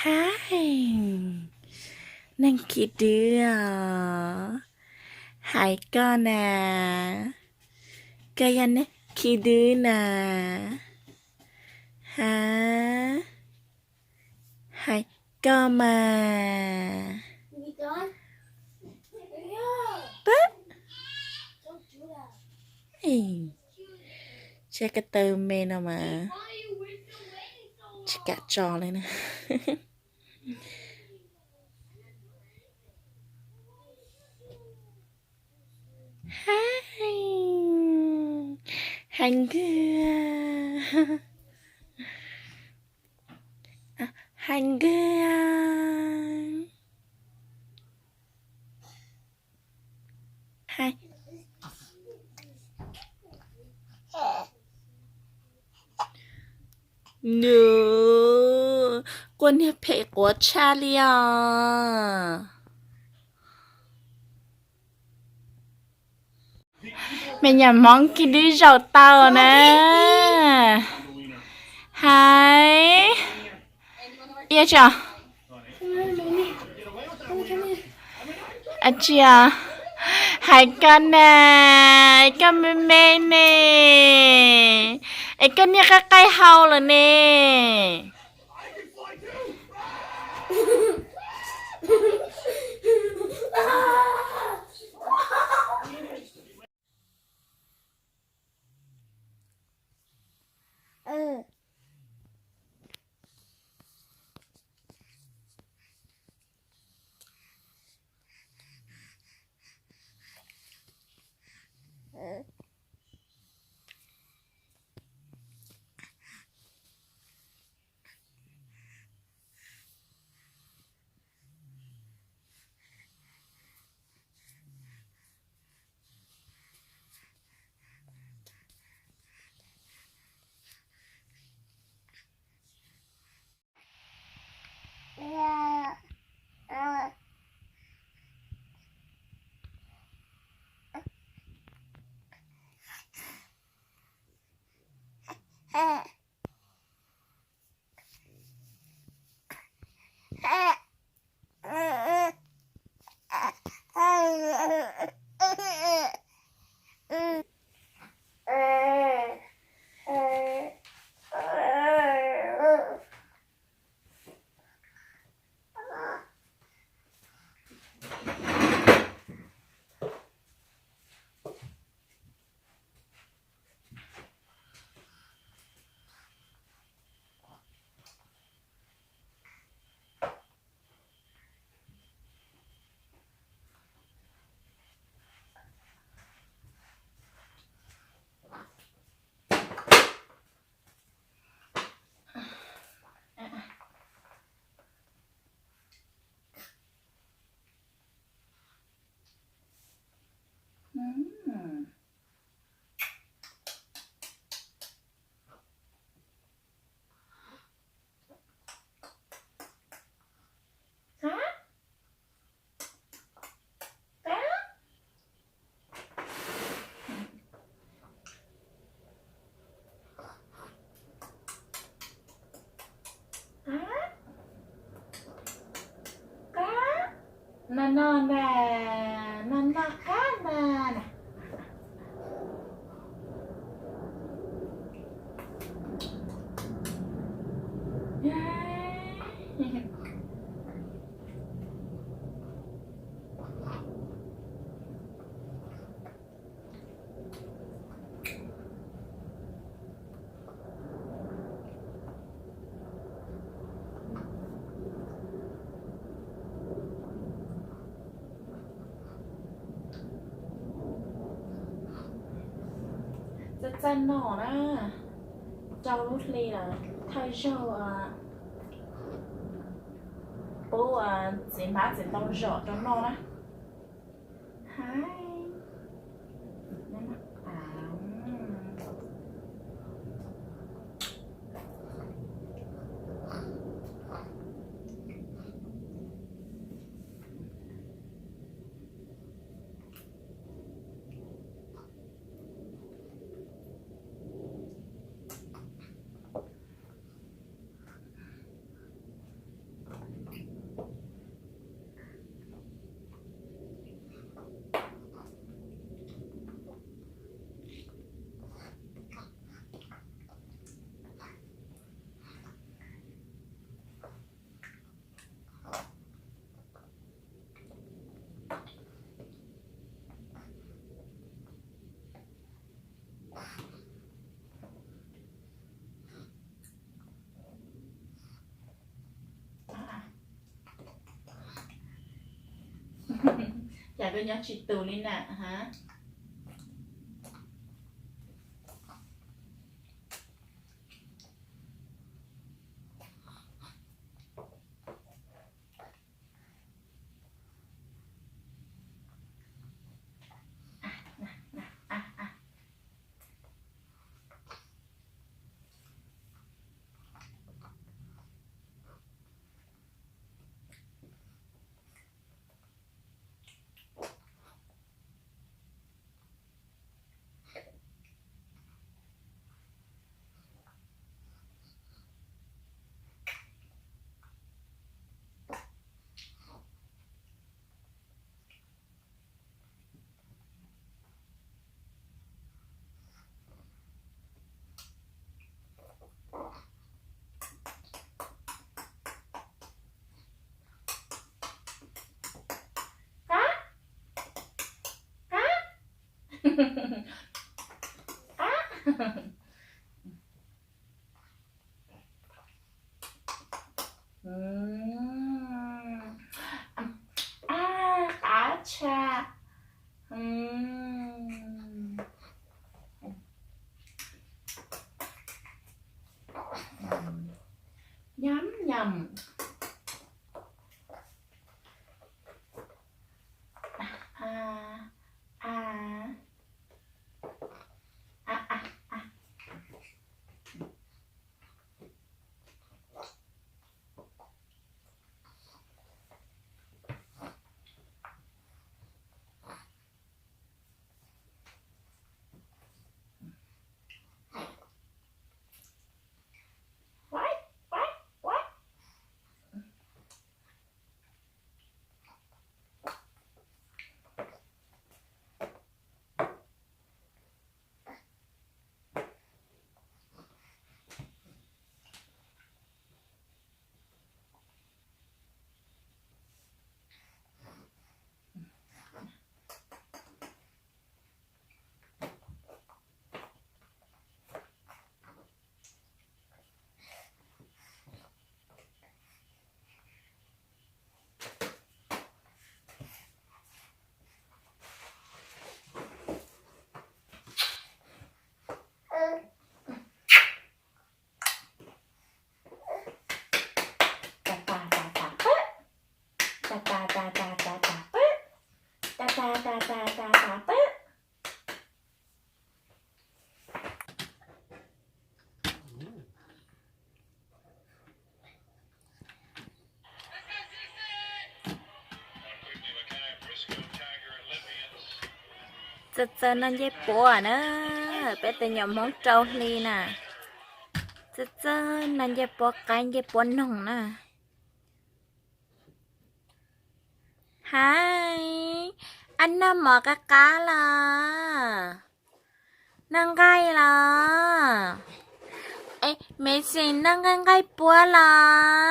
Ab, neeg khi dwb os, hais koj na, koj yog neeg khi dwb na, ha, hais koj mas. Pab, tsab ko taw me no mas tsis kam tso li na. Hais, hais nkag, hais nkag, hais. Nws quaj niag phem quav tshaj li os. Me nyuam Hmoob khi dwb zaum tau na. Hais, ib tsi, tsi, hais koj na, koj me me ne, es koj niag qaij qaij hau lawm ne. No no na, no no qab na na. Txaij txaij no na, rau lub hli lawm thawj zaug pub txiv hmab txiv ntoo zom rau noj na. Hais, Cas koj nyob tsis tus li na ha? Qab, qab, qab. Ab, qab tshaj. Nyob nyob. A, a, a, a, a. Tas tas tas tas pab. Tas tas tas tas tas tas pab. Tas tas tas tas tas tas pab. Txawj txawj noj ncej puav na, peb tus nyuam Hmoob rau hli na. Txawj txawj noj ncej puav qaib ncej puav noog na. Hais, ab noj mov qab qab los? Noj nqaij los? Es Messi noj nqaij nqaij puab los?